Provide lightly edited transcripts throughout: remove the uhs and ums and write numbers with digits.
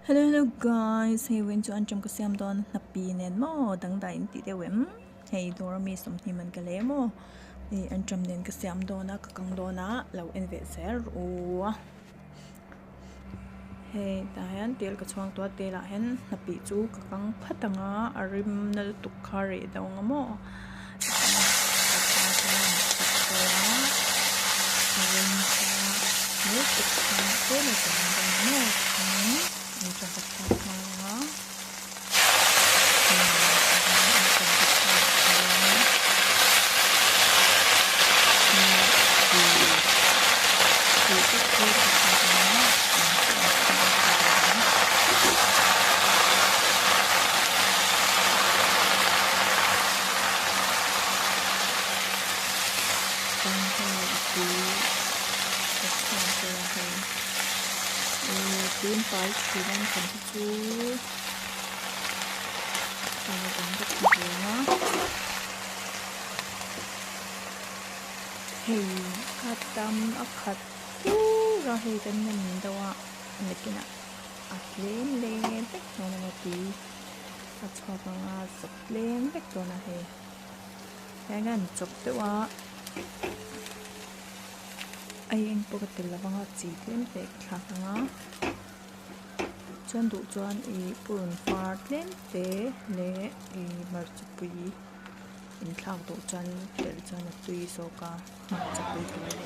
Hello hello guys hei vawiin chu anṭam ka siam dawn hnapi nen maw dangdai in tih deuh em hei dawr ami sawmhnih man ka lei maw ih anṭam nen ka siam dawn a ka kang dawn a lo en ve zel rawh u hei tah hian tel ka chhuang tawh a tel ah hian hnapi chu ka kang phat ang a a rim na lutuk kha a reh deuh ang maw Chuan hei a tui ka chhuak vel a hei ihh tui pai thin a kan hi chu a dang ka hmu ve ang a hei a tam a khat tur a hei kan nem deuh a nakinah a tlem leh vek dawn a tui a chhuak ang a zuk tlem vek dawn a hei. Heng an chawp deuh a a eng pawh ka tel lovang a chi tlem te ka thlak ang a chuan duh chuan ih purun var tlem te leh ih hmarchapui inthlak duh chuan telh chuan a tui zawk a hmarchapui telh leh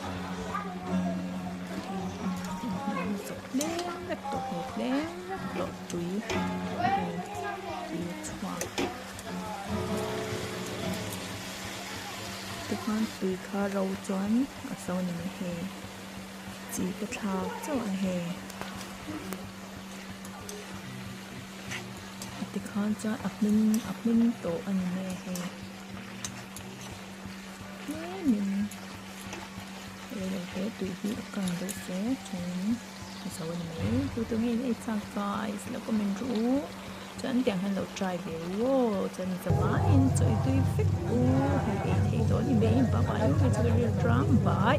chawp tlem vek tawh hei tlem vek tawh tui hei tui a chhuak. Tikhan tui kha ro chuan a so a ni mai hei chi ka thlak chauh a hei tikhan chuan a hmin a hmin tawh a ni mai a hei tlemin reilote tui hi a kang deuh se chuanin a zo a ni mai tu tu nge in ei chak guys lo comment rawh u. Chuan tiang hian lo try ve u aw chuan zavaiin chaw i tui vek u hei ei thei tawh a ni mai bye bye u hei chu ka rilru tang bye.